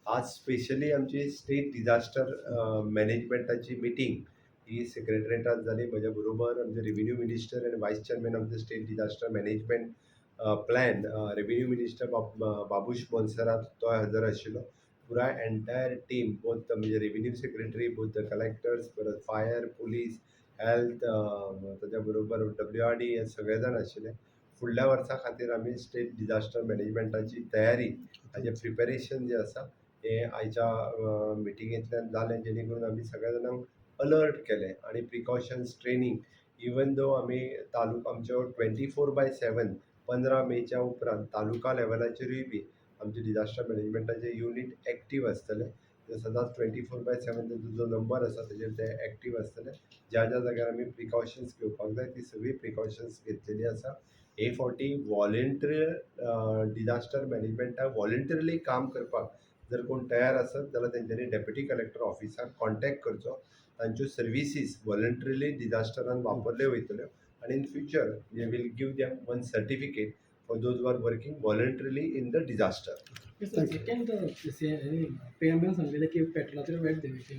आज स्पेशली आमची state disaster मॅनेजमेंटाची meeting ही सेक्रेटरीएटात जाली. म्हज्या बरोबर आमचे revenue minister आनी vice chairman of the state disaster management plan, revenue minister Babush Monserrate, तोय हजर आशिल्लो. पुराय एंटायर टीम, बोथ म्हणजे revenue secretary, both the collectors, परत फायर, पुलीस, हेल्थ, ताच्या बरोबर WRD हे सगळे जाण आशिल्ले. फुडल्या वर्सा खातीर आमी स्टेट डिझास्टर मॅनेजमेंटाची तयारी, हाजें प्रिपेरेशन जें आसा, हें आयच्या मिटिंगेंतल्यान जालें, जेणे करून आमी सगळ्या जाणांक अलर्ट केलें आनी प्रिकॉशन्स ट्रेनींग. इवन दो आमी तालुका आमच्यो 24/7, 15 मेच्या उपरांत तालुका लेवलाचेरूय बी आमचे डिझास्टर मॅनेजमेंटाचे युनीट एक्टीव आसतले. ते सदांच 24/7 तेजो जो नंबर आसा तेजेर ते एक्टीव आसतले. ज्या ज्या जाग्यार आमी प्रिकॉशन्स घेवपाक जाय, ती सगळी प्रिकॉशन्स घेतलेली आसा. हे फावटी वॉलेंट्री डिझास्टर मॅनेजमेंटाक वॉलेंटरिली काम करपाक जर कोण तयार आसत जाल्यार तेंच्यांनी डेप्युटी कलेक्टर ऑफिसाक कॉन्टेक्ट करचो. तांच्यो सर्विसीस वॉलंटरिली डिझास्टरान वापरल्यो वयतल्यो आनी in future we will give them one certificate for those are working voluntarily in the disaster. Second, पीएमान सांगलेलें की पेट्रोलाचेर वॅट देंवयतले.